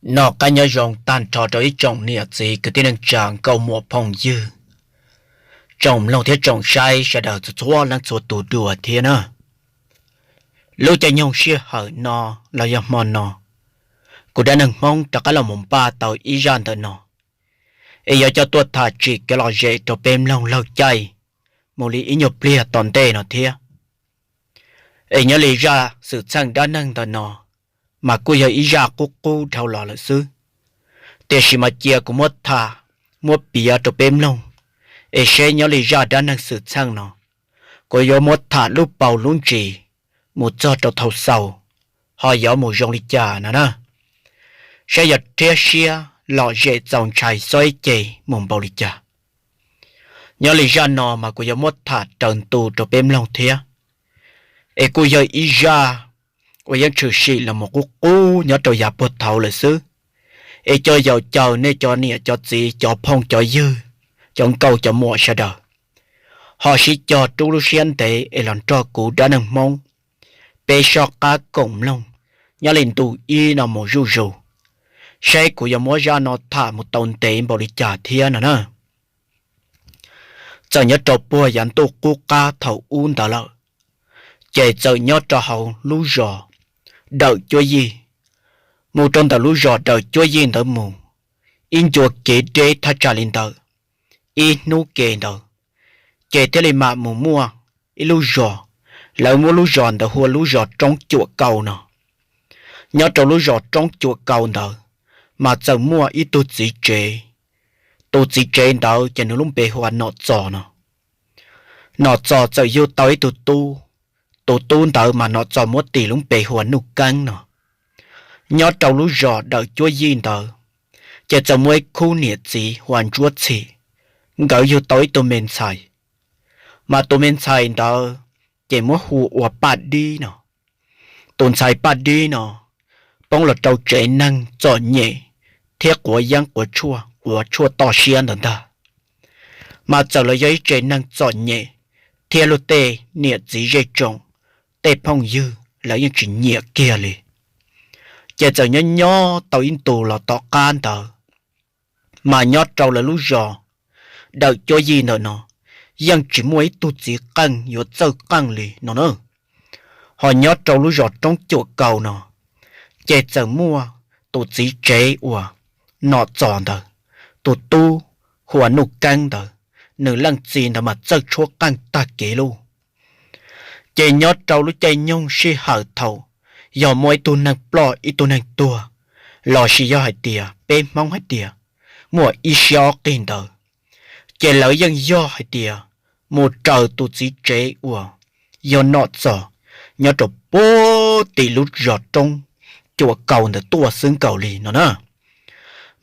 Noj qab nyob zoo tag nrho rau ib tsoom niam txiv kwv tij neej tsa nkauj muam phooj ywg, tsoom mloog thiab tsoom saib sawv daws txhua txhua leej txhua tus dua thiab na. Lub caij nyoog sij hawm no los yog hmo no, kuv dab neeg Hmoob rov qab los mus npaj tau ib zaj ntawm no, es yuav coj tuaj tham tsim kev lom zem rau peb mloog laug caij mus li ib nyuag pliag tom ntej no thiab. Es nyob li zaj xwm txheej dab neeg ntawm no mas kuj yog ib zaj qub qub dhau los lawm xwb, tiam sis mas cia kuv muab tham, muab piav rau peb mloog, es seb nyob li zaj dab neeg xwm txheej no kuv yuav muab tham lub paus lub ntsis mus txog rau thaum xaus ho yuav mus zoo li cas no na, saib yog rhiab siab lom zem txaus ntshai xob ib ce mus npaum li cas. Nyob li zaj no mas kuv yuav muab tham raws ntu rau peb mloog thiab, es kuj yog ib zaj uas yeej tshwm sim los mus qub qub nyob rau yav puag thaud lawm xwb. Es cov yaus caw nej cov niam cov txiv cov phooj cov ywg, cov nkauj cov muam sawv daws ho sib cog rub lub siab ntev es los nrog kuv dab neeg Hmoob peb soj qab koom mloog nyob li ntu ib no mus zuj zus, saib kuv yuav muab zaj no tham mus tau ntev npaum li cas thiab no na. Txawm nyob rau puag yav ntuj qub qab thaum ub ntawd lawm, ces txawm nyob rau hauv lub zos Dawm Cuab Yij. Mus rau ntawm lub zos Dawm Cuab Yij ntawd mus ib ncua kev deb thaj tsam li ntawd ib hnub ke ntawd, ces thiaj li mam mus muaj ib lub zos, lawv muab lub zos ntawd hu ua lub zos Roob Cuam Kaus no. Nyob rau lub zos Roob Cuam Kaus ntawd mas txawm muaj ib tug txiv tsev. Tus txiv tsev ntawd ces nws lub npe hu ua Nom Txos no. Nom Txos txawm yug tau ib tug tub, tus tub ntawd mas Nom Txos muab tis lub npe hu ua Nuj Keeb no. Nyob rau lub zos Dawm Cuab Yij ntawd, ces txawm muaj ib khub niam txiv hu ua Ntsuab Txhim, nkawd yug tau ib tug me ntxhais, mas tus me ntxhais ntawd ces muab hu ua Paj Dib no. Tus ntxhais Paj Dib no poob los rau tsev neeg txom nyem thiab quav yeeb quav tshuaj, quav tshuaj toj siab ntawd ntag. Mas txawm los yog ib tsev neeg txom nyem thiab luag tej niam txiv zej tsoom, tej phooj ywg lawv yeej tsis nyiam kiag li. Ces txawm nyob nyob tau ib ntus los tom qab ntawd, mas nyob rau lawv lub zos Dawm Cuab Yij ntawm no yeej tsis muaj ib tug txiv qeej yuav txawj qeej li no na. Ho nyob rau lub zos Roob Cuam Kaus no, ces txawm muaj tus txiv tsev uas Nom Txos ntawd, tus tub hu ua Nuj Keeb ntawd, nws leej txiv ntawd mas txawj tshuab qeej tag kev lauj. Ces nyob rau lub caij nyoog sij hawm thaum yog muaj ib tug neeg ploj ib tug neeg tuag, lossis yog hais tias peb Hmoob hais tias muaj ib siab ob qig ntawd, ces lawv yeej yog hais tias mus raws tus txiv tsev uas yog Nom Txos nyob rau puag tim lub zos Roob Cuam Kaus ntawd tuaj xwb nkaus li no na.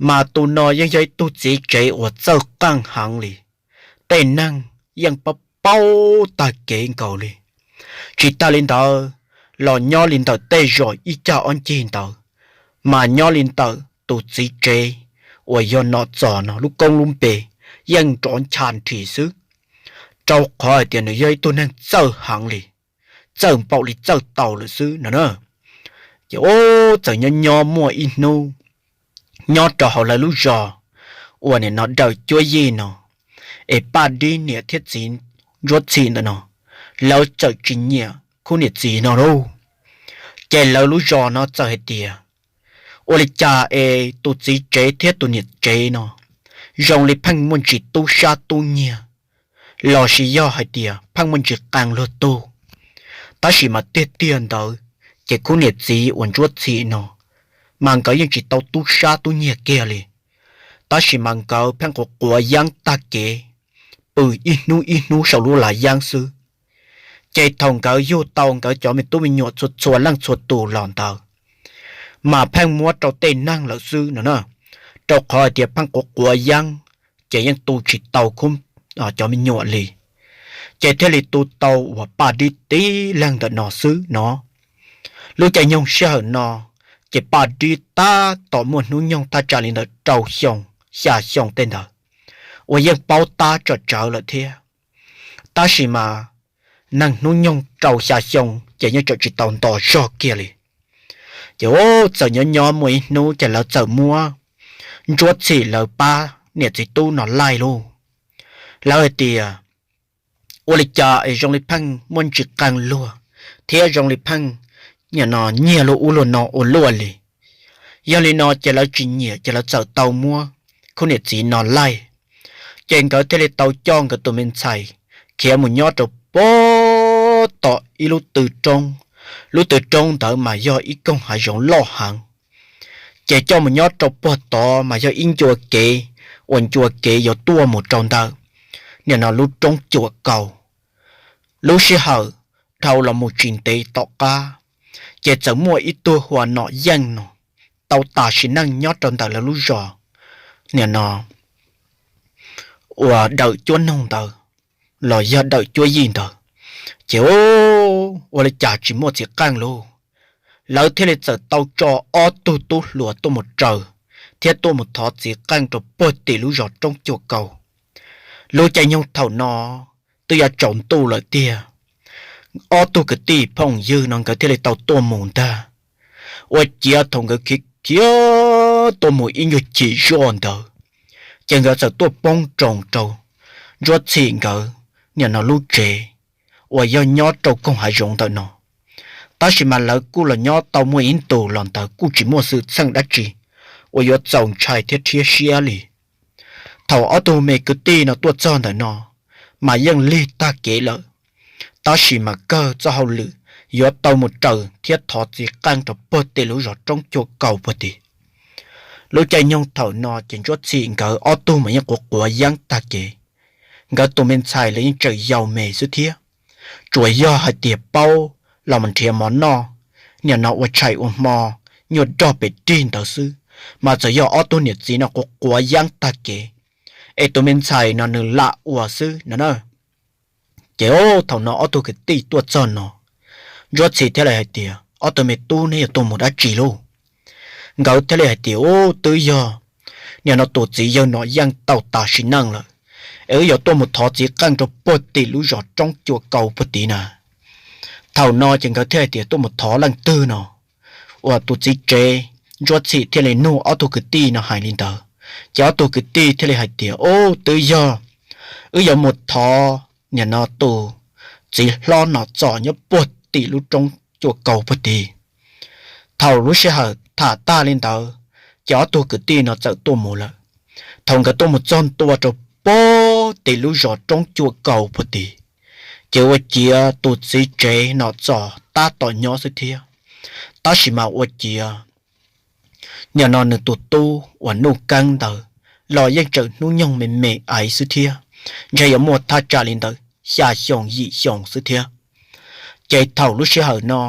Mas tus no yeej yog ib tug txiv tsev uas txawj qeej heev li, tej neeg yeej paub paub tag kev nkaus li. Tsis tas li ntawd, los nyob li ntawm tej zos ib cag ob ncig ntawd, mas nyob li ntawm tus txiv tsev uas yog Nom Txos no lub koob lub npe yeej nrov ncha nrhis xwb, rau qhov hais tias nws yog ib tug neeg txawj heev li, txawj npaum li txawj tau lawm xwb no na. Ces ub, txawm nyob nyob muaj ib hnub, nyob rau hauv lawv lub zos uas nim no Dawm Cuab Yij no, es Paj Dib niam thiab txiv Ntsuab Txhim ntawm no, lawv txawm tsis nyiam khub niam txiv no lauj. Ces lawv lub zos no txawm hais tias, ua li cas es tus txiv tsev thiab tus niam tsev no zoo li pheej muaj ntsis tub sab tub nyiag, lossis yog hais tias pheej muaj ntsis qee luag tug. Tab sis mas tiag tiag ntawd, ces khub niam txiv uas Ntsuab Txhim no, mas nkawd yeej tsis tau tub sab tub nyiag kiag li. Tab sis mas nkawd pheej quav quav yeeb tag kev, pw ib hnub ib hnub saum lub lav yeeb xwb. Ces thaum nkawd yug tau nkawd cov me tub me nyuam txhua txhua leej txhua tus los ntawd, mas pheej muab rau tej neeg lawm xwb no na, rau qhov hais tias pheej quav quav yeeb, ces yeej tu tsis tau khub, cov me nyuam li. Ces thiaj li tu tau uas Paj Dib tib leeg ntawm no xwb no. Lub caij nyoog sij hawm no, ces Paj Dib tab tom muaj hnub nyoog thaj tsam li ntawm rau xyoo, xya xyoo tej ntawd, uas yeej paub tab tsawm tsawv lawm thiab. Tab sis mas neeg hnub nyoog rau xya xyoo ces yeej tseem tsis tau nto zog kiag li. Ces txawm nyob nyob muaj ib hnub ces lawv txawm muab Ntsuab Txhim lawv pab niam txiv tub no laij lauj. Lawv hais tias, ua li cas es zoo li pheej muaj ntsis qeej luag thiab zoo li pheej nim no nyiag luag ub luag no ua luaj li. Yog li no ces lawv tsis nyiam ces lawv txawm tau muab khub niam txiv no laij. Ces nkawd thiaj li tau coj nkawd tus me ntxhais khiav mus nyob rau puag tom ib lub tw roob. Lub tw roob ntawd mas yog ib koog hav zoov loj heev. Ces coj mus nyob rau puag tod mas yog ib ncua kev uas ncua kev yuav tuaj mus rau ntawm nim no lub roob Cuam Kaus. Lub sij hawm dhau los mus tsis ntev tom qab, ces txawm muaj ib tug hu ua Nom Yeej no tau tas sim neej nyob rau ntawm lawv lub zos nim no uas Dawm Cuab Noog ntawd los yog Dawm Cuab Yij ntawd. Ces ua li cas tsis muaj txiv qeej lauj. Lawv thiaj li txawm tau tso ob tug tub hluas tuaj mus raws thiab tuaj mus thov txiv qeej rau puag tim lub zos roob Cuam Kaus. Lub caij nyoog thaum no twb yuav tsaus ntuj lawm tiag. Ob tug kwv tij phooj ywg no nkawd thiaj li tau tuaj mus ntag. Ua ciav thaum nkawd khiav khiav tuaj mus ib nyuag chim zoj ntawd, ces nkawd txawm tuaj poob nroos rau Ntsuab Txhim nkawd nim no lub tsev uas yog nyob rau koog hav zoov ntawm no. Tab sis mas lawv kuj los nyob tau muaj ib ntus los ntawd kuj tsis muaj xwm txheej dab tsi uas yuav txaus ntshai thiab rhiab siab li. Thaum ob tug me kwv tij no tuaj txog ntawm no, mas yeej lig tag kev lawm. Tab sis mas kawg txoj hauj lwm yuav tau mus raws thiab thov txiv qeej rau puag tim lub zos roob Cuam Kaus puag tim. Lub caij nyoog thaum no ces Ntsuab Txhim nkawd ob tug mas yeej quav quav yeeb tag kev. Nkawd tus me ntxhais los yeej tseem yau me xwb thiab, tsuas yog hais tias paub los mus nrhiav mov noj, nim no ua tshais ua hmo, nyuag rog pem rig ntawd xwb, mas txawm yog ob tug niam txiv no quav quav yeeb tag kev, es tus me ntxhais no nws lam ua xwb no na. Ces thaum no ob tug kwv tij tuaj txog no, Ntsuab Txhim thiaj li hais tias, ob tug me tub, neb yuav tuaj mus dab tsi lauj? Nkawd thiaj li hais tias, ub, twb yog nim no tus txiv yawg Nom Yeej tau tas sim neej lawm, es wb yuav tuaj mus thov txiv qeej rau puag tim lub zos roob Cuam Kaus puag tid na. Thaum no ces nkawd thiaj hais tias tuaj mus thov leej twg no. Uas tus txiv tsev Ntsuab Txhim thiaj li nug ob tug kwv tij no hais li ntawd, ces ob tug kwv tij thiaj li hais tias, ub, twb yog wb yuav mus thov nim no tus txiv hlob Nom Txos nyob puag tim lub roob Cuam Kaus puag tid. Thaum lub sij hawm tham tag li ntawd, ces ob tug kwv tij no txawm tuaj mus lawm. Thaum nkawd tuaj mus txog ntua rau puag tim lub zos roob Cuam Kaus puag tid, ces ua ciav tus txiv tsev Nom Txos tab tom nyob xwb thiab. Tab sis mas ua ciav nim no nws tus tub uas Nuj Keeb ntawd los yeej tseem hnub nyoog me me aiv xwb thiab, ntshe yuav muaj thaj tsam li ntawm xya xyoo yim xyoo xwb thiab. Ces thaum lub sij hawm no,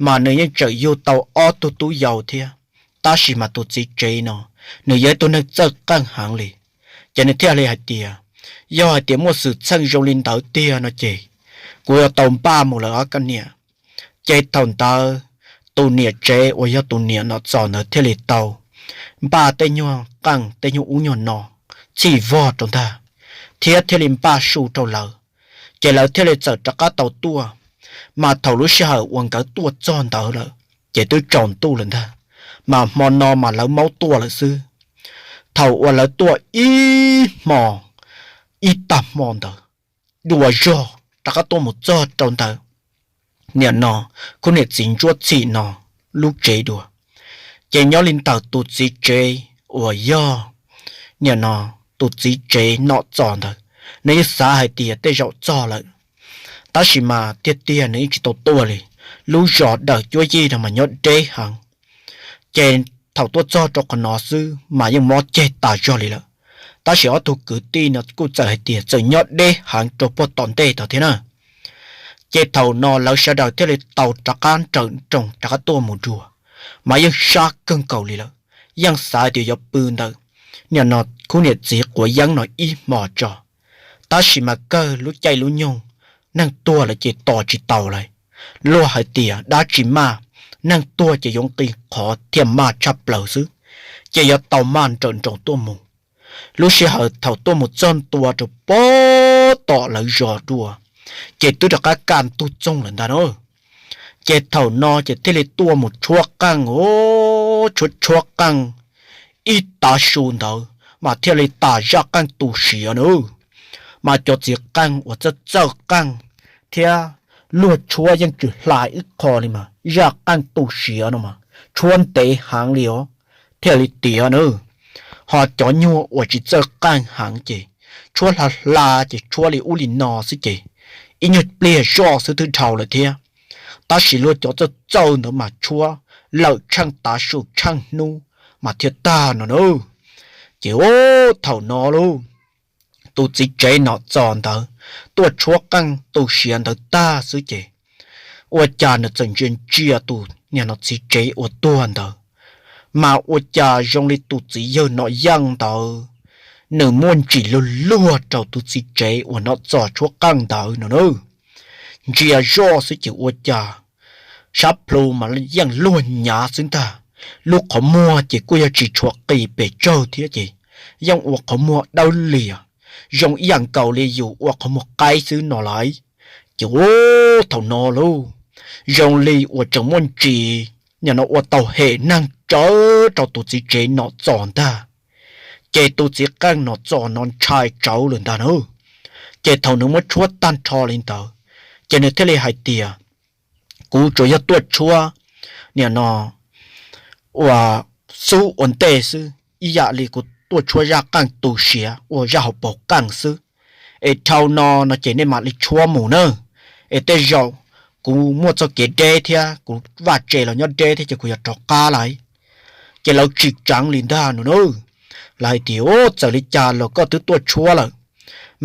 mas nws yeej tseem yug tau ob tug tub yau thiab. Tab sis mas tus txiv tsev no, nws yog ib tug neeg txawj qeej heev li, ces nws thiaj li hais tias, yog hais tias muaj xwm txheej zoo li ntawd tiag no ces kuv yuav tau npaj mus lawm os koj niam. Ces thaum ntawd tus niam tsev uas yog tus niam Nom Txos ntawd thiaj li tau npaj tej nyuag qeej tej nyuag ub nyuag no txhij vog rau ntag, thiab thiaj li npaj su rau lawv. Ces lawv thiaj li txawm rov qab tau tuaj. Mas thaum lub sij hawm uas nkawd tuaj txog ntawd lawm, ces twb tsaus ntuj lawm ntag, mas hmo no mas lawv maub tuaj lawm xwb. Thaum uas lawv tuaj ib hmo, ib tag hmo ntawd, dua zog rov qab tuaj mus txog rau ntawm nim no khub niam txiv Ntsuab Txhim no lub tsev dua. Ces nyob li ntawm tus txiv tsev uas yog nim no tus txiv tsev Nom Txos ntawd, nws yeej xav hais tias tej zaum txog lawm, tab sis mas tiag tiag nws yeej tsis tau tuaj li. Lub zos Dawm Cuab Yij no mas nyob deb heev, ces thaum tuaj txog rau qhov no xwb mas yeej mob ceg tas zog li lawm. Tab sis ob tug kwv tij no kuj txawm hais tias txawm nyob deb heev rau puag tom ntej tod thiab na. Ces thaum no lawv sawv daws thiaj li tau rov qab nrawm nroos rov qab tuaj mus dua, mas yeej sab kawg nkaus li lawm, yeej xav tias yuav pw ntawm nim no khub niam txiv quav yeeb no ib hmo tso. Tab sis mas kawg lub caij lub nyoog neeg tuag lawm ces tos tsis taus lawm. Luag hais tias dab tsi maj, neeg tuag ces yuav nqi qhov thiaj maj tshaj plaws xwb, ces yuav tau maj nrawm nroos tuaj mus. Lub sij hawm thaum tuaj mus txog ntua rau puag tom lawv zos dua, ces twb rov qab kaj ntug txoog lawm ntag na. Ces thaum no ces thiaj li tuaj mus tshuab qeej os, tshuab tshuab qeej ib tav su ntawd mas thiaj li tas zaj qeej tu siav na. Mas cov txiv qeej uas txawj txawj qeej thiab luag tshuab yeej tsis hla ib qho li mas zaj qeej tu siav no mas tshuab ntev heev li os, thiaj li tiav na. Ho cov nyuag uas tsis txawj qeej heev ces tshuab hla hla ces tshuab li ub li no xwb ces ib nyuag pliag zoj xwb twb dhau lawm thiab. Tab sis luag cov txawj txawj ntawd mas tshuab lawm tsheej tav su tsheej hnub mas thiaj tag no na. Ces ub thaum no lauj, tus txiv tsev Nom Txos ntawd tuaj tshuab qeej tu siav ntawd tag xwb ces ua cas nws txawm ntsia ntsia tus niag no txiv tsev uas tuag ntawd, mas ua cas zoo li tus txiv yawg Nom Yeej ntawd nws muaj ntsis luag luag rau tus txiv tsev uas Nom Txos tshuab qeej ntawd no na. Ntsia zoj xwb ces ua cas sab plhu mas yeej luag nyav xwb ntag. Lub qhov muag ces kuj yog tsis tshua qis pes tsawg thiab ces yeej ua qhov muag dawb lias, zoo ib yam nkaus li yus ua qhov muag qaib xwb no lauj. Ces ub thaum no lauj, zoo li uas tseem muaj ntsis nim no ua tau hem neeg tsawv rau tus txiv tsev Nom Txos ntag. Ces tus txiv qeej Nom Txos no ntshai tsawv lawm ntag na. Ces thaum nws muab tshuab tag nrho li ntawd, ces nws thiaj li hais tias, kuv tsuas yog tuaj tshuab nim no ua xub ua ntej xwb, ib yam li kuv tuaj tshuab zaj qeej tu siav ua zaj hauv paus qeej xwb, es dhau no no ces nej mam li tshuab mus na, es tej zaum kuv muaj txoj kev deb thiab kuv vaj tse los nyob deb thiab ces kuv yuav rov qab lawm. Ces lawv tsis tseev li ntag no na. Lawv hais tias, ub, txawm li cas los koj twb tuaj tshuab lawm,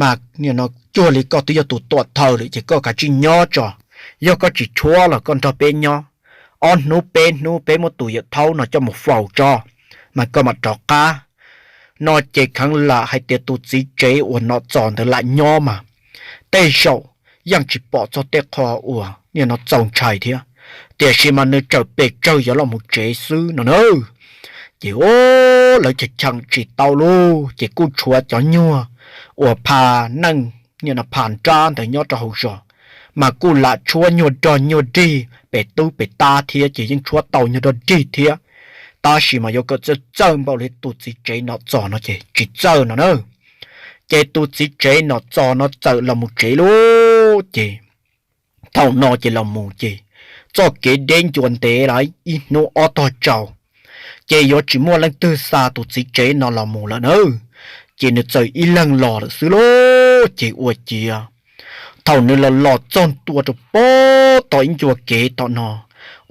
mas nim no cuag li koj twb yog tus tuam thawj lawm ces koj kav tsij nyob tso. Yog koj tsis tshuab los koj nrog peb nyob ob hnub peb hnub, peb muab tus yawm thaub no coj mus faus tso, mas koj mam rov qab. No ces kheev lam hais tias tus txiv tsev uas Nom Txos ntawd lam nyob mas tej zaum yeej tsis pom txog tej qho uas nim no txaus ntshai thiab, tiam sis mas nws tseem pes tsawg yuav los mus tsev xwb no na. Ces ub, lawv cheem cheem tsis tau lauj, ces kuj tshuav cov nyuag uas pha neej nim no pha nrab ntawd nyob rau hauv zos, mas kuj lam tshuab nyuag dog nyuag dig pes tub pes tab thiab ces yeej tshuab tau nyuag dog dig thiab. Tab sis mas yuav kom txawj txawj npaum li tus txiv tsev Nom Txos no ces tsis txawj no na. Ces tus txiv tsev Nom Txos no txawm los mus tsev lauj. Ces thaum no ces los mus ces txoj kev deb ncua ntev lawm ib hnub ob tog tsaus, ces yuav tsis muaj leej twg xa tus txiv tsev no los mus lawm na. Ces nws txawm ib leeg los lawm xwb lauj. Ces ua ciav thaum nws los los txog ntua rau pem tom ib ncua kev tom no,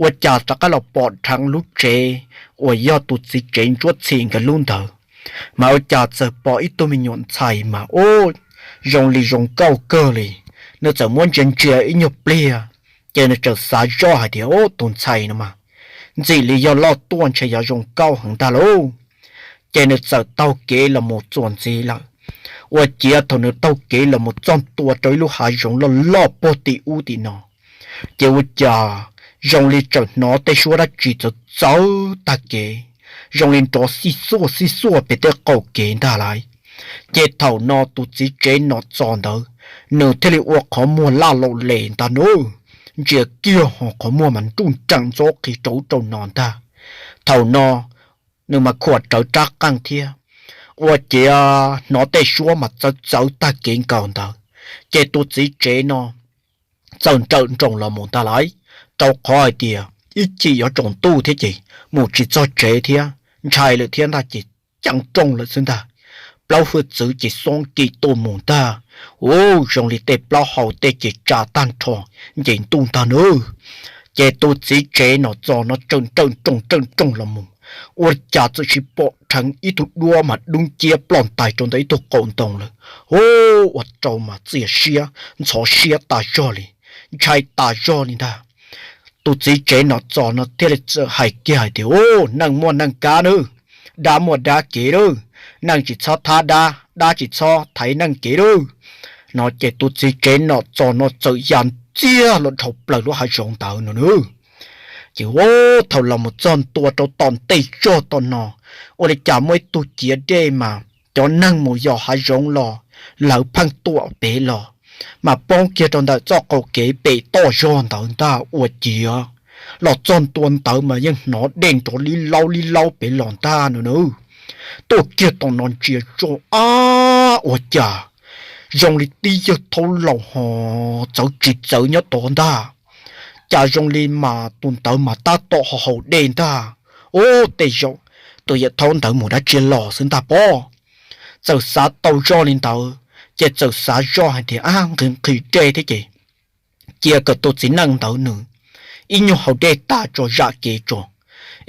ua cas rov qab los pom dheev lub tsev uas yog tus txiv tsev Ntsuab Txhim nkawd lub ntawd, mas ua cas txawm pom ib tug me nyuam ntxhais mas ub, zoo li zoo nkauj kawg li. Nws txawm muab ntsia ntsia ib nyuag pliag, ces nws txawm xav zoj hais tias, ub, tus ntxhais no mas ntxim li yog loj tuaj ntshe yuav zoo nkauj heev ntag lauj. Ces nws txawm taug kev los mus txuas ntxiv lawm. Ua ciav thaum nws taug kev los mus txog ntua rau ib lub hav zoov loj loj puag tim ub tim no, ces ua cas zoo li txawm hnov tej suab dab tsi txawv txawv tag kev, zoo li nrov xij xuaj xij xuaj pem tej qaum kev ntag lauj. Ces thaum no tus txiv tsev Nom Txos ntawd, nws thiaj li ua qhov muag laj laus les ntag nub, ntsia kiag ho qhov muag mas nruj nreem ntxob qis rau ub rau no ntag. Thaum no nws mas khuam rawv rab qeej thiab, ua ciav hnov tej suab mas txawv txawv tag kev nkaus ntawd. Ces tus txiv tsev no txawm nrawm nroos los mus ntag lauj, rau qhov hais tias ib chim yuav tsaus ntuj thiab ces mus tsis txog tsev thiab, ntshai lawm thiab ntag ces ceev nrooj lawm xwb ntag. Plaub hwj txwv ces xoob kis tuaj mus ntag. Ub, zoo li tej plaub hau tej ces tsa tag nrho nce ntuj ntag nub. Ces tus txiv tsev Nom Txos no txawm nrawm nroos nrawm nroos los mus, ua cas txawm sis pom dheev ib tug duab mas dub nciab ploj ntais rau ntawm ib tug qaum ntoo lawm. Ub, ua rau mas txias siab ntxhov siab tas zog li, ntshai tas zog li ntag. Tus txiv tsev Nom Txos no thiaj li txawm hais kiag hais tias, ub, neeg muaj neeg kab nub, dab muaj dab kev lub, neeg tsis txhob thab dab, dab tsis txhob thaiv neeg kev lub. No ces tus txiv tsev Nom Txos no txawm ya ntxiag los dhau plaws lub hav zoov ntawd no nub. Ces ub, thaum los mus txog ntua rau tom ntej zog tom no, ua li cas muaj ib tug ciav dej mas cov neeg mus yos hav zoov los lawv pheej tuam pem los, mas poob kiag rau ntawm txoj qaum kev pem toj zog ntawd ntag. Ua ciav los txog ntua ntawd mas yeej hnov dej nrov li laub li laub pem los ntag no na. Tuaj kiag tom no ntsia zoj, ab, ua cas zoo li tib yawg thaub laus ho txawv tsis txawv nyob tod ntag. Cas zoo li mas tus ntawd mas tab tom ho haus dej ntag. Ub, tej zaum tus yawm thaub ntawd mus dab tsi los xwb ntag pob. Txawm xav tau zoj li ntawd ces txawm xav zoj hais tias, ab, nqhis nqhis dej thiab ces cia kom tus txiv neej ntawd nws ib nyuag haus dej tag tso zam kev tso,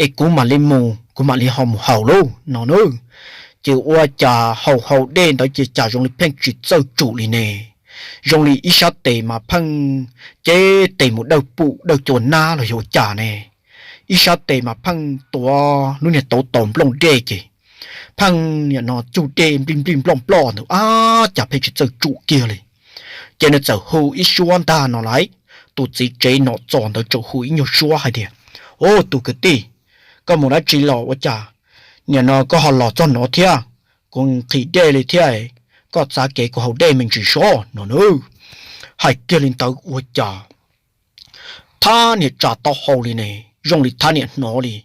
es kuv mam li mus, kuv mam li ho mus haus lauj no na. Ces ua cas haus haus dej ntawd ces cas zoo li pheej tsis txawj tsum li ne. Zoo li ib sab tes mas pheej cev tes mus dawj pum dawj cua nab los yog ua cas ne. Ib sab tes mas pheej tuav lub niag tauv taus nplooj dej ces pheej nim no cug dej nplij nplij nploj nploj ntawd, ab, cas pheej tsis txawj tsum kiag li. Ces nws txawm hu ib suab ntag no lauj. Tus txiv tsev Nom Txos ntawd txawm hu ib nyuag suab hais tias, ub, tus kwv tij, koj mus dab tsi los ua cas nim no koj ho los txog no thiab? Kuv nqhis dej li thiab, koj txav kev kuv haus dej me ntsis sob no na. Hais kiag li ntawd ua cas thab niag tsa taub hau li ne, zoo li thab niag hnov li.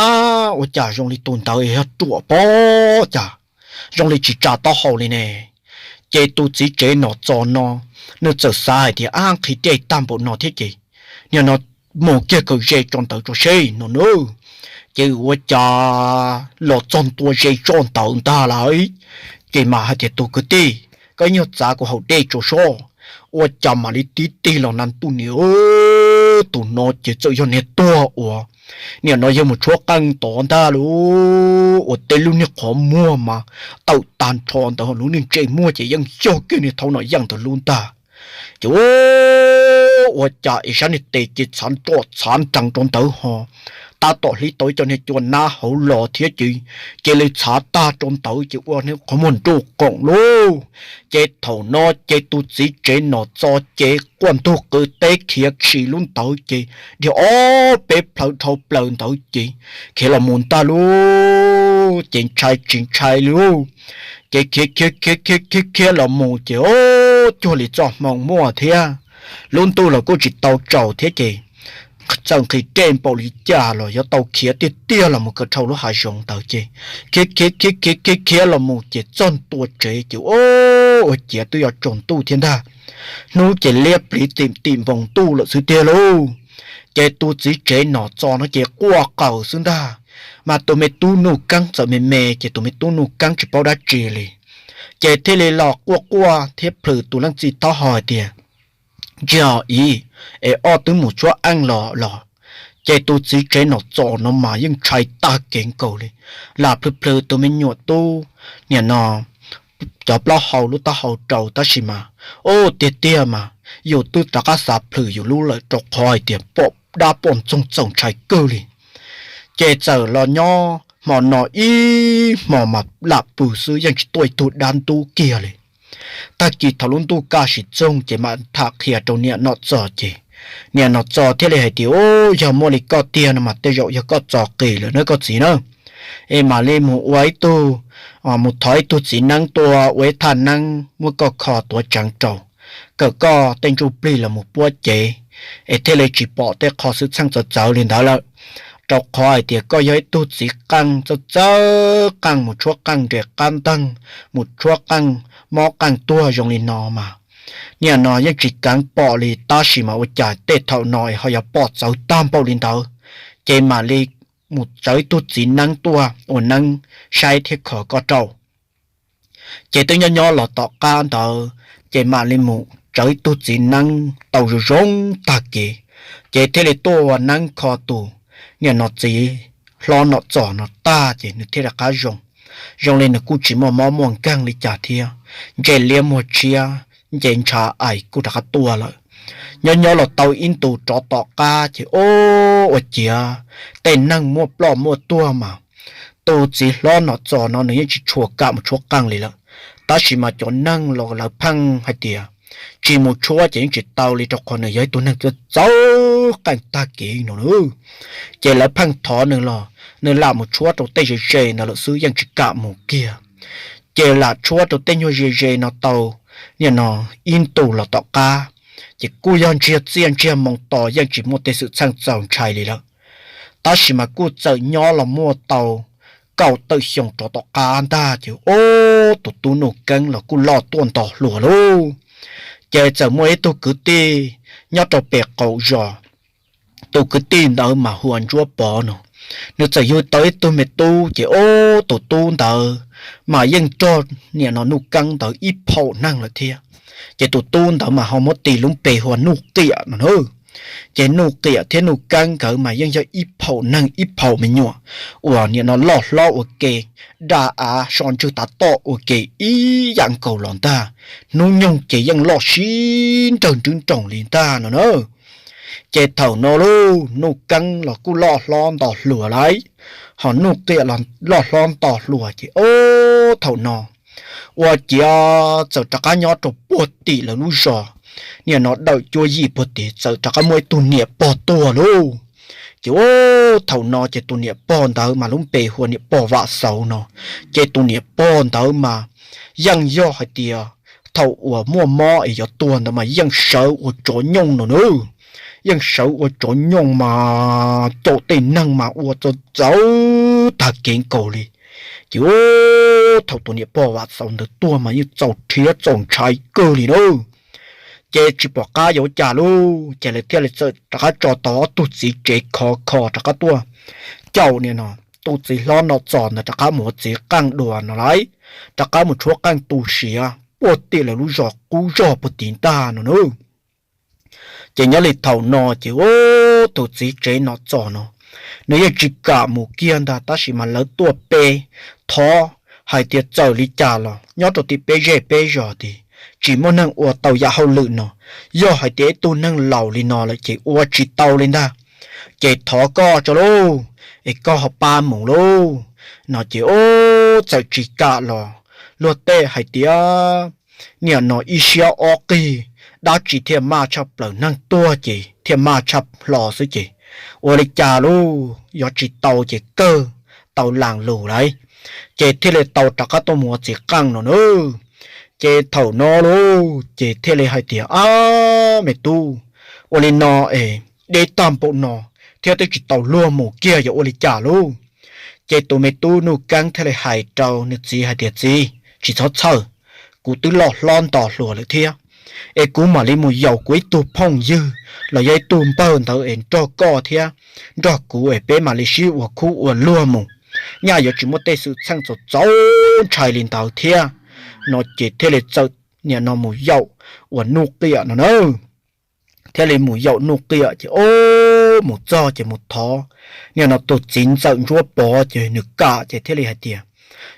Ab, ua cas zoo li tus ntawd yog ruam pob cas zoo li tsis tsa taub hau li ne. Ces tus txiv tsev Nom Txos no nws txawm xav hais tias, ab, nqhis dej tag npaum no thiab ces nim no mus kiag kawm ze tso ntawd tso seb no na. Ces ua cas los txog ntua ze zoj ntawd ntag lauj. Ces mas hais tias, tus kwv tij, koj ib nyuag txav kuv haus dej tso sob. Ua cas mam li tib tig los na ntuj ni, tus no ces txawm yog niag tuag uas nim no yog mus tshuab qeej tod ntag lauj. Ua tej lub niag qhov muag mas tawm tag nrho ntawd, lub niag ntsej muag ces yeej yog kiag niag thaub Nom Yeej ntawd lub ntag. Ces ua cas es sab niag tes ces txhav nroj txhav nrees rau ntawd ho tab tom hlib tau ib co niag cua nab hauv los thiab ces cia li txhav tag rau ntawd ces ua niag qhov muag nruj qoom lauj. Ces thaum no ces tus txiv tsev Nom Txos ces quaj ntug qw teb khiav si lub ntawd ces dhia ob peb plhaw dhau plaws ntawd ces khiav los mus ntag lauj. Ces ntshai tsis ntshai lauj, ces khiav khiav khiav khiav khiav los mus ces cuag li txoj hmoo muaj thiab, lub ntuj los kuj tsis tau tsaus thiab ces txawm nqhis dej npaum li cas los yuav tau khiav tiag tiag los mus kom dhau lub hav zoov ntawd ces khiav khiav khiav khiav khiav khiav los mus ces txog ntua tsev ces ua ciav twb yuav tsaus ntuj thiab ntag. Hnub ces liab pliv tim tim npoo ntuj lawm xwb tiag lauj. Ces tus txiv tsev Nom Txos no ces quaj qaws xwb ntag, mas tus me tub Nuj Keeb txawm me me ces tus me tub Nuj Keeb tsis paub dab tsi li. Ces thiaj li los quaj quaj thiab plhws tus leej txiv taub hau hais tias, ntsia ib, es ob twb mus tshuab qeej los los. Ces tus txiv tsev Nom Txos no mas yeej ntshai tag kev nkaus li, lam plhws plhws tus me nyuam tub nim no cov plaub hau lub taub hau rau tab sis mas, ub, tiag tiag mas yus twb rov qab xav plhws yus lub lawm rau qhov hais tias pom dab poj ntxoog txaus ntshai kawg li. Ces txawm los nyob hmo no ib hmo mas lam pw xwb yeej tsis tuaj ib tug dab ntub kiag li. Tag kis thaum lub ntuj kaj sim txoog ces mam tham qhia rau niam Nom Txos ces niam Nom Txos thiaj li hais tias, ub, yog muaj li koj tiag no mas tej zaum yog koj txo qis lawm na koj txiv na. Es mam li mus ua ib tug, mus thov ib tug txiv neeb tuaj ua ib thaj neeb muab koj kho tuav tseev rau, kom koj tej ntsuj plig los mus puab cev, es thiaj li tsis pom tej qho xwm txheej txawv txawv li ntawd lawm. Rau qhov hais tias koj yog ib tug txiv qeej txawj txawj qeej mus tshuab qeej nres qab nteeg, mus tshuab qeej mob qeej tuag zoo li no mas, niam no yeej tsis keev pom li tab sis mas ua cas tej thaum no es ho yuav pom txawv tag npaum li ntawd. Ces mam li mus txawv ib tug txiv neeb tuaj ua neeb saib thiab kho koj rau. Ces twb nyob nyob los tom qab ntawd, ces mam li mus txawv ib tug txiv neeb tau zoo zoo tag kev, ces thiaj li tuaj ua neeb kho tus niam no txiv hlob Nom Txos no tag ces nws thiaj li qab zoo. Zoo li nws kuj tsis muaj mob muaj nkeeg li cas thiab, ntsej liab muag tshiab, nce ntshav ais kuj rov qab tuaj lawm. Nyob nyob los tau ib ntus rov tom qab ces ub, ua ciav tej neeg muaj ploj muaj tuag mas tus txiv hlob Nom Txos no nws yeej tsis tshua kam mus tshuab qeej li lawm. Tab sis mas cov neeg los lawv pheej hais tias tsis mus tshuab ces yeej tsis tau li rau qhov nws yog ib tug neeg txawj txawj qeej tag kev no na. Ces lawv pheej thov nws los nws lam mus tshuab rau tej ze ze ntawd lawm xwb yeej tsis kam mus kiag. Ces lam tshuab rau tej nyuag ze ze no tau nim no ib ntus los tom qab, ces kuj yog ntsiag txiaj ntsiag moo to yeej tsis muaj tej xwm txheej txaus ntshai li lawm. Tab sis mas kuj txawm nyob los muaj tau kaum tawm xyoo rov tom qab ntag ces ub, tus tub Nuj Keeb los kuj loj tuaj nto hluas lauj. Ces txawm muaj ib tug kwv tij nyob rau pem qaum zos. Tus kwv tij ntawd mas hu ua Ntsuab Pov no, nws txawm yug tau ib tug me tub ces ub, tus tub ntawd mas yeej nrog nim no Nuj Keeb ntawd ib phaum neeg lawm thiab. Ces tus tub ntawd mas ho muab tis lub npe hu ua Nuj Qiam no na. Ces Nuj Qiam thiab Nuj Keeb nkawd mas yeej yog ib phaum neeg ib phaum me nyuam uas nim no loj hlob ua ke, da av so ntswg tav toj ua ke ib yam nkaus los ntag. Hnub nyoog ces yeej loj sib nrawg nrwv nroos li ntag no na. Ces thaum no lauj, Nuj Keeb los kuj loj hlob nto hluas lawm, ho Nuj Qiam los loj hlob nto hluas ces ub, thaum no ua ciav txawm rov qab nyob rau puag tim lawv lub zos, nim no dawm cuab yim puag tim txawm rov qab muaj ib tug niam pog tuag lauj. Ces ub, thaum no ces tus niam pog ntawd mas lub npe hu ua niam pog Vam Xauv no. Ces tus niam pog ntawd mas yeej yog hais tias thaum uas muaj mob es yuav tuag ntawd mas yeej sawv ua tsov nyooj no na. Yeej sawv ua tsov nyooj mas caum tej neeg mas ua txaus txaus tag kev nkaus li. Ces ub, thaum tus niam pog Vam Xauv ntawd tuag mas yeej txaus rhiab txaus ntshai kawg li na. Ces tsis pom qab yuav ua cas lauj, ces lawv thiaj li txawm rov qab tso tau ob tug txiv tsev khov kho rov qab tuaj caum nim no tus txiv hlob Nom Txos ntawd rov qab mus ua txiv qeej dua no lauj, rov qab mus tshuab qeej tu siav puag tim lawv lub zos qub zog puag tim ntag no na. Ces nyob li thaum no ces ub, tus txiv tsev Nom Txos no nws yeej tsis kam mus kiag ntag, tab sis mas lawv tuaj pe thov hais tias txawm li cas los nyob rau tim peb zej peb zos tid tsis muaj neeg ua tau yam hauj lwm no. Yog hais tias ib tug neeg laus li no lawm ces ua tsis tau li ntag. Ces thov koj tso lauj, es koj ho pab mus lauj no ces ub, txawm tsis kam los luag tej hais tias nim no ib siab ob qig, dab tsi thiaj maj tshaj plaws, neeg tuag ces thiaj maj tshaj hlo xwb ces ua li cas lauj, yuav tsis tau ces kawg tau las lus lauj, ces thiaj li tau rov qab tuaj mus ua txiv qeej no na. Ces thaum no lauj ces thiaj li hais tias, ab me tub, ua li no es deb tag npaum no thiab twb tsis tau luag mus kiag yuav ua li cas lauj? Ces tus me tub Nuj Keeb thiaj li hais rau nws txiv hais tias, txiv, tsis txhob txhawj, kuv twb loj hlob nto hluas lawm thiab, es kuv mam li mus yaum kuv ib tug phooj ywg los yog ib tug npawg ntawd es nrog koj thiab nrog kuv es peb mam li sib ua khub ua luag mus, nyaj yuav tsis muaj tej xwm txheej txaus txaus ntshai li ntawd thiab no. Ces thiaj li txawm nim no mus yaum uas Nuj Qiam no na. Thiaj li mus yaum Nuj Qiam ces ub, mus txog ces mus thov nim no tus txiv ntxawm Ntsuab Pov ces nws kam ces thiaj li hais tias,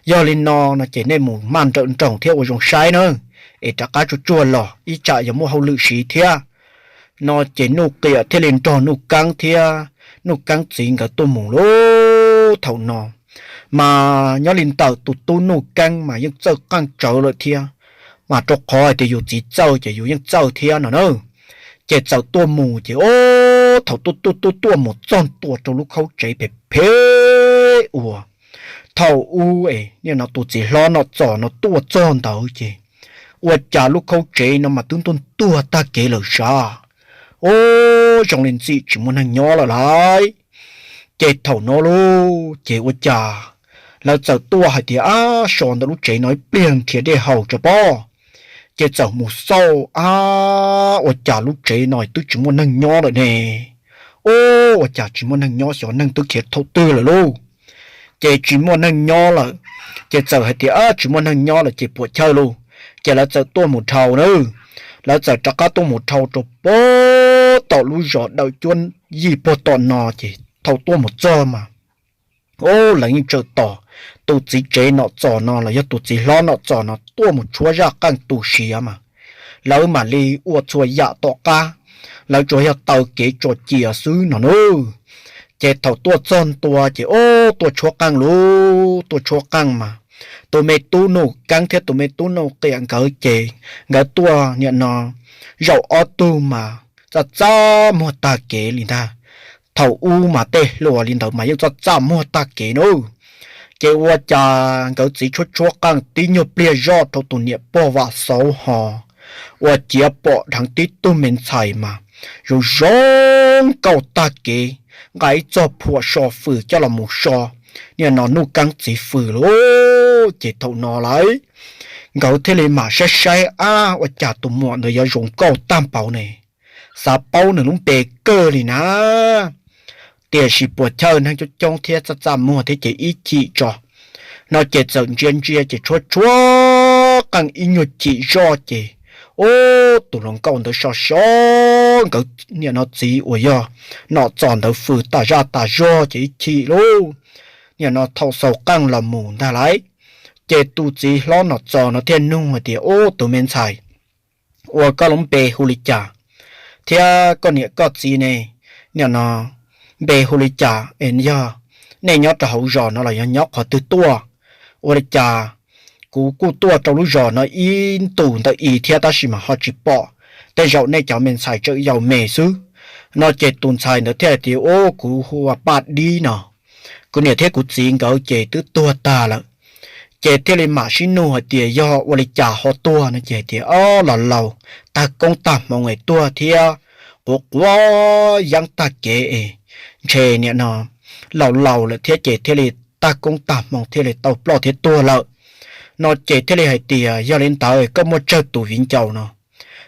yog li no no ces nej mus maj nrawm nroos thiab ua zoo saib na, es rov qab tsuag tsuag los ib tsam yuav muaj hauj lwm siv thiab no. Ces Nuj Qiam thiaj li nrog Nuj Keeb thiab Nuj Keeb txiv nkawd tuaj mus lauj. Thaum no mas nyob li ntawm tus tub Nuj Keeb mas yeej txawj qeej tsawv lawm thiab, mas rau qhov hais tias yus txiv txawj ces yus yeej txawj thiab no na. Ces txawm tuaj mus ces ub, thaum tuaj tuaj tuaj tuaj mus txog ntua rau lub khaub tsev phem phem uas thaum ub es nim no tus txiv hlob Nom Txos no tuaj txog ntawd ces ua cas lub khaub tsev no mas twb ntuag ntuag tag kev lawm sav. Ub, zoo li ntxim tsis muaj neeg nyob lawm lauj. Ces thaum no lauj ces ua cas lawv txawm tuaj hais tias, ab, so ntawm lub tsev no ib pliag nrhiav dej haus tso pob. Ces txawm mus xauj, ab, ua cas lub tsev no twb tsis muaj neeg nyob lawm ne. Ub, ua cas tsis muaj neeg nyob, xyov neeg twb khiav thaum twg lawm lauj. Ces tsis muaj neeg nyob lawm, ces txawm hais tias, ab, tsis muaj neeg nyob lawm ces puas chawj lauj. Ces lawv txawm tuaj mus dhau na. Lawv txawm rov qab tuaj mus dhau rau pem tom lub zos dawm cuab yim puag tom no ces thaum tuaj mus txog mas, ub, lawv yeej tsawm tos tus txiv tsev Nom Txos no los yog tus txiv hlob Nom Txos no tuaj mus tshuab zaj qeej tu siav mas lawv mam li ua txhua yam tom qab, lawv tsuas yog taw kev tso cia xwb no nawb. Ces thaum tuaj txog ntua ces ub, tuaj tshuab qeej lauj, tuaj tshuab qeej mas tus me tub Nuj Keeb thiab tus me tub Nuj Qiam nkawd ces nkawd tuaj nim no zaum ob tug mas txaj txaj muag tag kev li ntag. Thaum ub mas tej hluas li ntawd mas yeej txaj txaj muag tag kev nawb. Ces ua cas nkawd txiv tshuab tshuab qeej tib nyuag pliag zoj rau tus niam pog Vam Xauv ho ua ciav pom dheev tib tug me ntxhais mas zoo zoo nkauj tag kev, nqa ib txog phuam so fws coj los mus so niam no nuj keeb txiv fws lauj. Ces thaum no lawm nkawd thiaj li mam saib saib, ab, ua cas tus muam ntawd yuav zoo nkauj tag npaum ne, xav paub nws lub npe kawg li na. Tiam sis puas chawj neeg coob coob thiab txaj txaj muag thiab ces ib chim tso no ces txawm ntsia ntsia ces tshuab tshuab qeej ib nyuag chim zoj ces, ub, tus hluas nkauj ntawd so so nkawd niam no txiv uas yog Nom Txos ntawd fws tas zaj tas zog ces ib chim lauj, niam no thaum xaus qeej los mus ntag lauj. Ces tus txiv hlob Nom Txos no thiaj nug hais tias, ub, tus me ntxhais, ua koj lub npe hu li cas thiab koj niam koj txiv ne, niam no npe hu li cas es yog nej nyob rau hauv zos no los yog nyob qhov twg tuaj? Ua li cas kuv kuj tuaj rau lub zos no ib ntus ntawm i thiab tab sis mas ho tsis pom, tej zaum nej cov me ntxhais tseem yaus me xwb. No ces tus ntxhais ntawd thiaj hais tias, ub, kuv hu ua Paj Dib no, kuv niam thiab kuv txiv nkawd ces twb tuag tag lawm. Ces thiaj li mam sib nug hais tias yog ua li cas ho tuag no ces hais tias, ob, los laus tag koob tag hmoov es tuag thiab quav quav yeeb tag kev es ntshe niam no laus laus lawm thiab ces thiaj li tag koob tag hmoov thiaj li tau ploj thiab tuag lawm. No ces thiaj li hais tias yog li ntawd koj muaj tsawg tus viv ncaus no?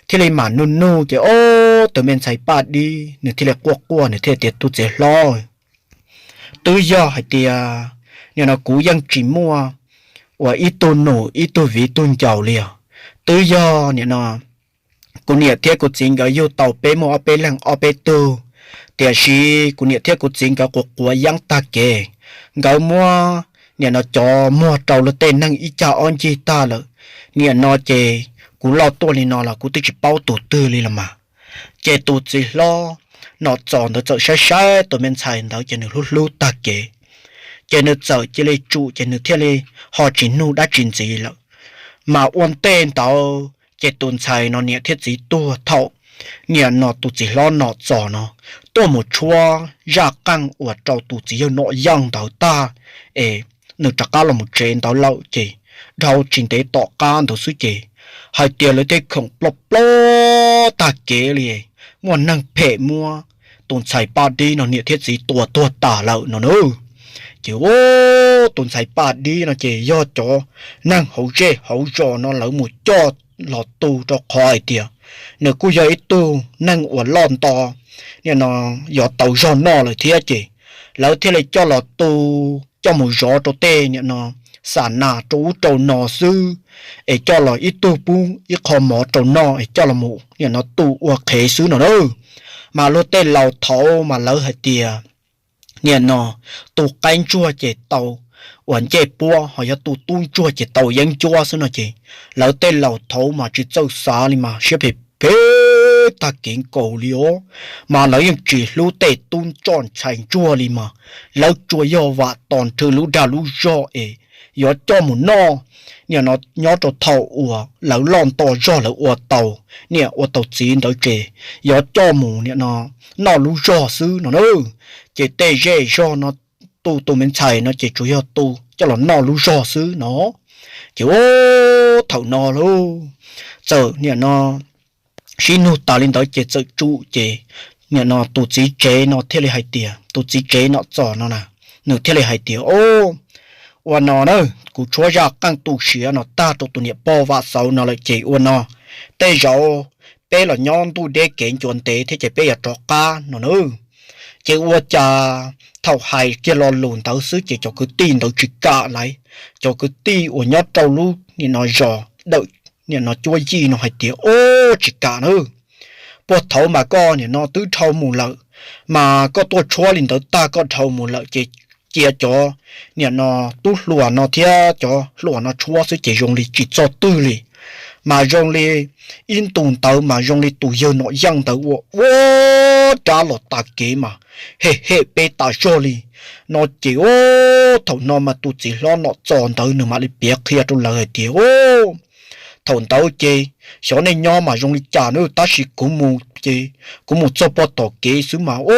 Thiaj li mam nug nug ces ob, tus me ntxhais Paj Dib nws thiaj li quaj quaj nws thiaj tias, tus txiv hlob, twb yog hais tias niam no kuv yeej tsis muaj uas ib tug nus ib tug viv tug ncaus li os. Twb yog niam no kuv niam thiab kuv txiv nkawd yug tau peb muaj ob peb leeg ob peb tug, tiam sis kuv niam thiab kuv txiv nkawd quav quav yeeb tag kev, nkawd muab niam no cov muag rau luag tej neeg ib cag ob ncig tag lawm. Niam no ces kuv loj tuaj li no los kuv twb tsis paub tus twg li los mas. Ces tus txiv hlob Nom Txos ntawd txawm saib saib tus me ntxhais ntawd ces nws hlub hlub tag kev, ces nws txawm cia li tsum ces nws thiaj li ho tsis nug dab tsi ntxiv lawm. Mas ua ntej ntawd ces tus ntxhais no niam thiab txiv tuag thaum niam no tus txiv hlob Nom Txos no tuaj mus tshuab zaj qeej uas rau tus txiv yawg Nom Yeej ntawd tag es nws rov qab los mus tsev ntawd lawm ces dhau tsis ntev tom qab ntawd xwb ces hais tias lawv tej khoom ploj ploj tag kev li, muaj neeg phem muab tus ntxhais Paj Dib no niam thiab txiv tua tuag tas lawm no na. Ces tus ntxhais Paj Dib no ces yog cov neeg hauv zej hauv zos no lawv mus coj los tu rau qhov hais tias nws kuj yog ib tug neeg uas loj nto, niam no yuav tau zog noj lawm thiab ces lawv thiaj li coj los tu, coj mus zov rau tej niam no xa nas rau ub rau no xwb, es coj los ib tug pub ib qho mov rau noj es coj los mus niam no tu ua qhev xwb no na. Mas luag tej laus thaud mas lawv hais tias niam no tu qaib ntsuag ces tau uas ncej puab, ho yog tu tub ntsuag ces tau yeeb ncuab xwb no ces lawv tej laus thaud mas tsis txawj xav li mas siab phem phem tag kev nkaus li os. Mas lawv yeej tsis hlub tej tub tshoj ntxhais ntsuag li mas lawv tsuas yog vam tos nrhw lub dag lub zog es yuav coj mus noj, niam no nyob rau thaum uas lawv loj nto zog lawv ua tau niam ua tau txiv ntawd ces yuav coj mus niam no noj lub zog xwb no na. Ces tej zej zog no tu tus me ntxhais no ces tsuas yog tu coj los noj lub zog xwb no. Ces ub, thaum no lauj, txawm niam no sib nug tas li ntawd ces txawm tsum ces niam no tus txiv tsev no thiaj li hais tias, tus txiv tsev Nom Txos no na, nws thiaj li hais tias, o, ua no na, kuv tshuab zaj qeej tu siav no tag rau tus niam pog Vam Xauv no lawm ces ua no, tej zaum peb los nyob ntuj deb kev ncua ntev thiab ces peb yuav rov qab no na. Ces ua cas thaum hais kiag lo lus ntawd xwb ces cov kwv tij ntawd tsis kam lawm. Cov kwv tij uas nyob rau lub niam no zos dawm niam no cuab yij no hais tias, o, tsis kam na, puag thaud mas koj niam no twb dhau mus lawm, mas koj tuaj tshuab li ntawd tag koj dhau mus lawm ces cia cov niam no tub hluas no thiab cov hluas no tshuab xwb ces zoo li tsis txog twg li. Mas zoo li ib ntus ntawd mas zoo li tus yawg Nom Yeej ntawd ua ua rab los tas kev mas hem hem peb tas zog li no ces, o, thaum no mas tus txiv hlob Nom Txos ntawd nws mam li piav qhia rau lawv hais tias, o, thaum ntawd ces xyov nej nyob mas zoo li cas na, tab sis kuv mus ces kuv mus txog pog tom kev xwb mas, o,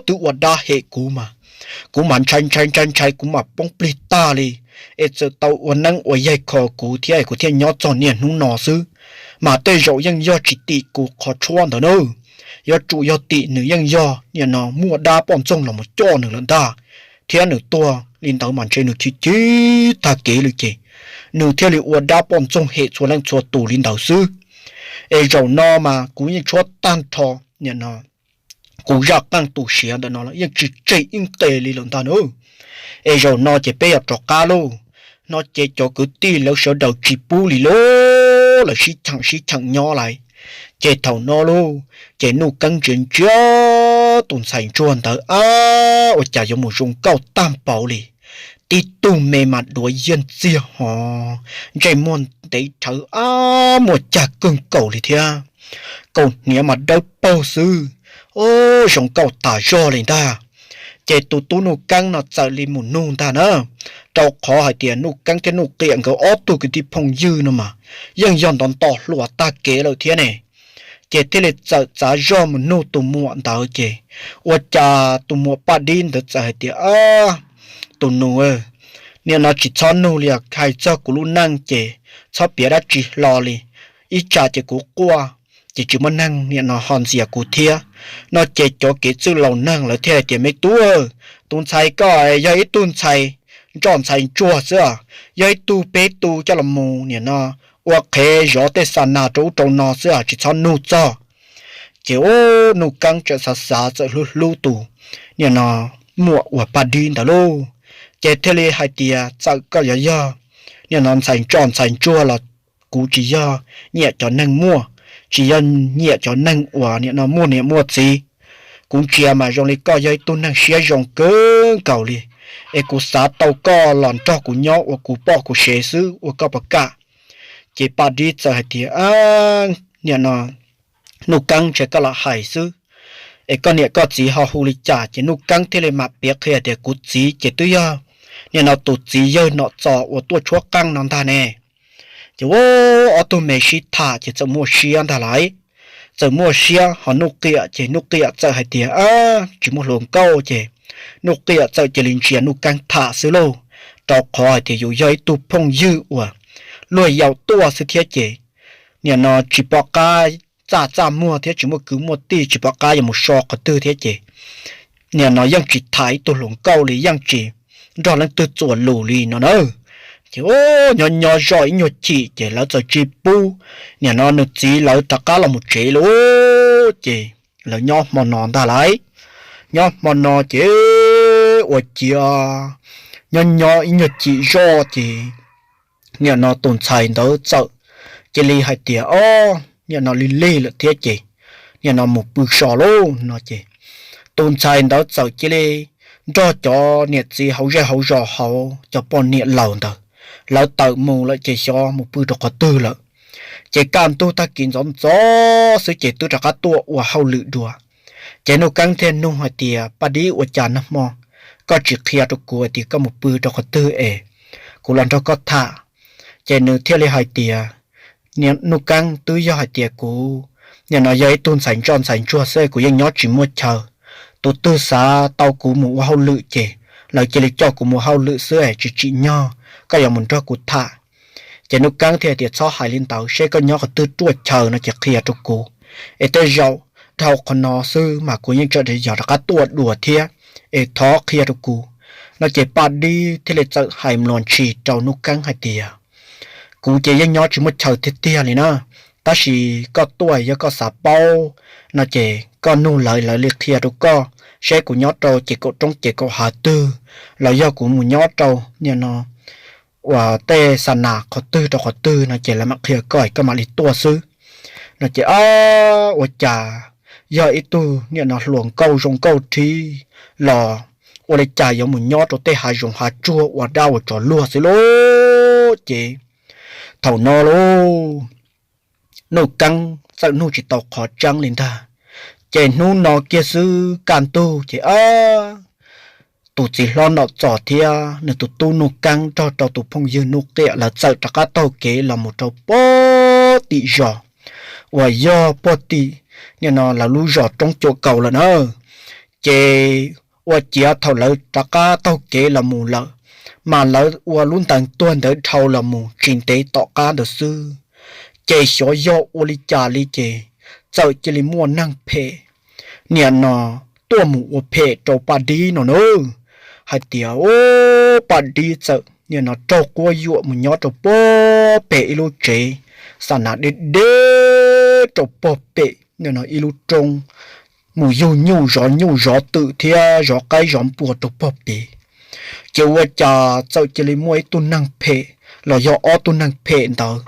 twb ua dab hem kuv mas Kuv mas ntshai ntshai ntshai ntshai, kuv mas poob plig tag li, es txawm tau ua neeb ua yaig kho kuv thiab kuv thiaj nyob txog niaj hnub no xwb. Mas tej zaum yeej yog tsis tim kuv qhov tshuab ntawd na. Yuav tsum yog tim nws yeej yog nim no muaj dab poj ntxoog los mus coj nws lawm ntag, thiab nws tuag li ntawd mas ntshe nws chim chim tag kev li ces nws thiaj li ua dab poj ntxoog hem txhua leej txhua tus li ntawd xwb. Es zaum no mas kuv yeej tshuab tag nrho nim no kuv zaj qeej tu siav ntawm no los yeej tsis tseg ib qe li lawm ntag na. Es zaum no ces peb yuav rov qab lauj. No ces cov kwv tij lawv sawv daws tsis pub li lauj, lawv sib cheem sib cheem nyob lawm. Ces thaum no lauj, ces Nuj Keeb ntsia ntsia tus ntxhais ntsuag ntawd, ab, ua cas yuav mus zoo nkauj tag npaum li. Tib tug me mas duav yiaj ntxiag ho, ntsej muag ntev rhawv, ab, muaj cag kawg nkaus li thiab, kaus hniav mas dawb paug xwb. Zoo nkauj tas zog li ntag. Ces tus tub Nuj Keeb no txawm li mus nug ntag na, rau qhov hais tias Nuj Keeb thiab Nuj Qiam nkawd ob tug kwv tij phooj ywg no mas yeej yog ntov nto hluas tag kev lawm thiab ne. Ces thiaj li txawm txav zog mus nug tus muam ntawd ces ua cas tus muam Paj Dib ntawd txawm hais tias, tus nus, nim no tsis txhob nug li, hais txog kuv lub neej ces txhob piav dab tsi hlo li. Ib tsam ces kuv quaj, ces tsis muaj neeg nim no ho ntxias kuv thiab. No ces cov kev txwj laus neeg lawv thiaj hais tias, me tub, tus ntxhais koj yog ib tug ntxhais ntsoj ntxhais ntsuag xwb, yog ib tug peb tu coj los mus nim no ua qhev zov tej xa nas rau ub rau no xwb, tsis txhob nug txog. Ces ub, Nuj Keeb txawm xav xav txawm hlub hlub tus nim no muam uas Paj Dib ntawd lauj, ces thiaj li hais tias, txawm koj yuav yog nim no ntxhais ntsoj ntxhais ntsuag los kuv tsis yog nyiam cov neeg muaj, tsis yog nyiam cov neeg uas nim no muaj niam muaj txiv. Kuv ntsia mas zoo li koj yog ib tug neeg siab zoo kawg nkaus li, es kuv xav tau koj los nrog kuv nyob ua kuv poj kuv sev xwb, ua koj puas kam? Ces Paj Dib txawm hais tias, nim no Nuj Keeb, ntshe koj lam hais xwb, es koj niam koj txiv ho hu li cas? Ces Nuj Keeb thiaj li mam piav qhia tias, kuv txiv ces twb yog nim no tus txiv yawg Nom Txos uas tuaj tshuab qeej no ntag ne. Ces ua ob tug me sib tham ces txawm muaj siab ntag lauj. Txawm muaj siab ho Nuj Qiam ces Nuj Qiam txawm hais tias, tsis muaj hluas nkauj ces Nuj Qiam txawm cia li ntsia Nuj Keeb tham xwb lauj, rau qhov hais tias yus yog ib tug phooj ywg uas luag yaum tuaj xwb thiab ces nim no tsis pom qab, txaj txaj muag thiab tsis muaj kwv muaj tij, tsis pom qab yuav mus so qhov twg thiab ces nim no yeej tsis tham ib tug hluas nkauj li, yeej tsis nrog leej twg txuas lus li no na. Ces nyob nyob zoj ib nyuag chim ces lawv txawm tsis pub nim no nws txiv lawv rov qab los mus tsev lauj. Ces lawv nyob hmo no ntag lauj. Nyob hmo no ces ua ciav nyob nyob ib nyuag chim zoj ces nim no tus ntxhais ntawd txawm cia li hais tias, o, nim no lig lig lawm thiab ces nim no mus pw so lauj no ces tus ntxhais ntawd txawm cia li nrog cov niam txiv hauv zej hauv zos hauv cov poj niam laus ntawd, lawv tawm mus lawm ces xyov mus pw rau qhov twg lawm. Ces kaj ntug tag kis ntxov ntxov xwb ces twb rov qab tuaj ua hauj lwm dua. Ces Nuj Keeb thiaj nug hais tias, Paj Dib, ua cas nag hmo koj tsis qhia rau kuv hais tias koj mus pw rau qhov twg es kuv los nrog koj tham? Ces nws thiaj li hais tias, Nuj Keeb, twb yog hais tias kuv nim no yog ib tug ntxhais ntsoj ntxhais ntsuag xwb, kuv yeej nyob tsis muaj chaw. Tus twg xav tau kuv mus ua hauj lwm ces lawv cia li coj kuv mus hauj lwm xwb es tsis tsim nyog koj yuav mus nrog kuv tham. Ces Nuj Keeb thiaj tias, txhob hais li ntawd, seb koj nyob qhov twg ruaj chaw no ces qhia rau kuv, es tej zaum dhau qhov no xwb mas kuv yeej tseem yog rov qab tuaj dua thiab, es thov qhia rau kuv. No ces Paj Dib thiaj li txawm hais mluas ntshis rau Nuj Keeb hais tias, kuv ces yeej nyob tsis muaj chaw tiag tiag li na, tab sis koj tuaj yog koj xav paub no ces koj nug lawv, lawv li qhia rau koj, seb kuv nyob rau ces kaum roob ces kaum hav twg, los yog kuv mus nyob rau nim no uas tej xa nas qhov twg rau qhov twg no ces lawv mam qhia koj, koj mam li tuaj xwb. No ces, o, ua cas yog ib tug nim no hluas nkauj zoo nkauj thiab los ua li cas yuav mus nyob rau tej hav zoov hav tsuag ua dab ua tsov luag xwb lauj. Ces thaum no lauj, Nuj Keeb txawm nug tsis tau qhov tseeb li ntag. Ces hnub no kiag xwb kaj ntug ces, o, tus txiv hlob Nom Txos thiab nws tus tub Nuj Keeb nrog rau tus phooj ywg Nuj Qiam lawv txawm rov qab taug kev los mus rau puag tim zos uas yog puag tim nim no lawv lub zos Roob Cuam Kaus lawm na. Ces Ua ciav thaum lawv rov qab taug kev los mus lawm, mas lawv ua lub ntees tuag ntawd dhau los mus tsis ntev tom qab ntawd xwb, ces xyov yog ua li cas li ces txawm cia li muaj neeg phem nim no tuaj mus ua phem rau Paj Dib no na, hais tias, o, Paj Dib txawm nim no raug quab yuam mus nyob rau puag pem ib lub tsev xa nas deb deb rau puag pem nim no ib lub roob, mus yug nyuj zov nyuj zov twm thiab zov qaib zov npua rau puag pem. Ces ua cas txawm cia li muaj ib tug neeg phem los yog ob tug neeg phem ntawd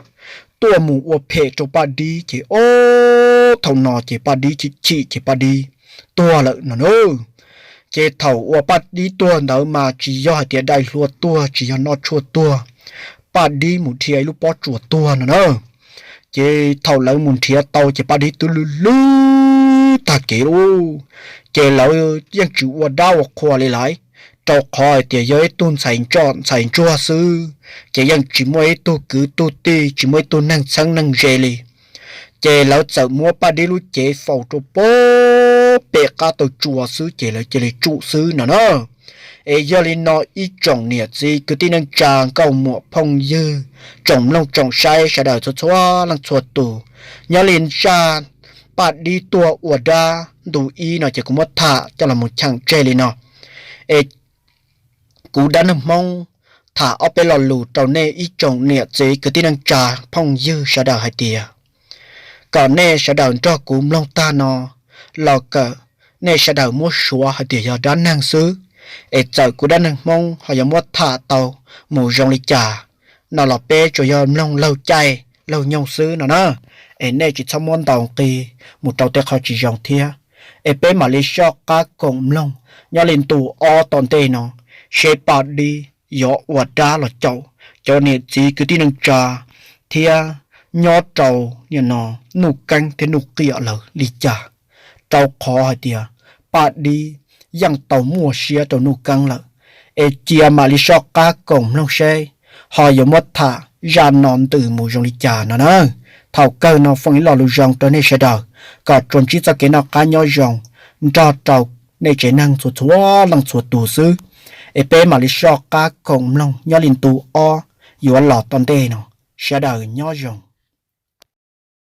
tuaj mus ua phem rau Paj Dib ces, o, thaum no ces Paj Dib chim chim ces Paj Dib tuag lawm no na. Ces thaum uas Paj Dib tuag ntawd mas tsis yog hais tias dai hlua tuag, tsis yog noj tshuaj tuag, Paj Dib mus dhia ib lub pob tsuas tuag no na. Ces thaum lawv mus nrhiav tau ces Paj Dib twb lwj lwj tag kev lawm, ces lawv yeej tsis ua dab ua qhua li lawm, rau qhov hais tias yog ib tug ntxhais ntsuag xwb, ces yeej tsis muaj ib tug kwv tug tij, tsis muaj ib tug neeg txheeb neeg ze li. Ces lawv txawm muab Paj Dib lub cev faus rau puag pem qab taw tsua xwb ces lawv cia li tsum xwb no na. Es yog li no ib tsoom niam txiv kwv tij neej tsa nkauj muam phooj ywg, tsoom mloog tsoom saib sawv daws txhua txhua leej txhua tus, nyob li zaj Paj Dib tuag ua dab ntu ib no ces kuv muab tham coj los mus cheem tseg li no. Es kuv Dab Neeg Hmoob tham ob peb lo lus rau nej ib tsoom niam txiv kwv tij neej tsa phooj ywg sawv daws hais tias kom nej sawv daws nrog kuv mloog tag no los kom nej sawv daws muab suav hais tias yog dab neeg xwb. Es txawm kuv Dab Neeg Hmoob ho yuav muab tham tau mus zoo li cas no los peb tsuas yog mloog laug caij laug nyoog xwb no na. Es nej tsis txhob muab ntaus nqi mus rau tej qhov tsis zoo thiab. Es peb mam li soj qab koom mloog nyob li ntu ob tom ntej no, seb Paj Dib yuav ua dab los caum cov niam txiv kwv tij neej tsa thiab nyob rau nim no Nuj Keeb thiab Nuj Qiam lawm li cas, rau qhov hais tias Paj Dib yeej tau muaj siab rau Nuj Keeb lawm. Es cia mam li soj qab koom mloog seb ho yuav muab tham zaj no ntws mus zoo li cas no na. Thaum kawg no foom ib lo lus zoo rau nej sawv daws kom tsuas ntsib txoj kev noj qab nyob zoo nrog rau nej tsev neeg txhua txhua leej txhua tus xwb. Es peb mam li soj qab koom mloog nyob li ntu ob yuav los tom ntej no. Sawv daws nyob zoo.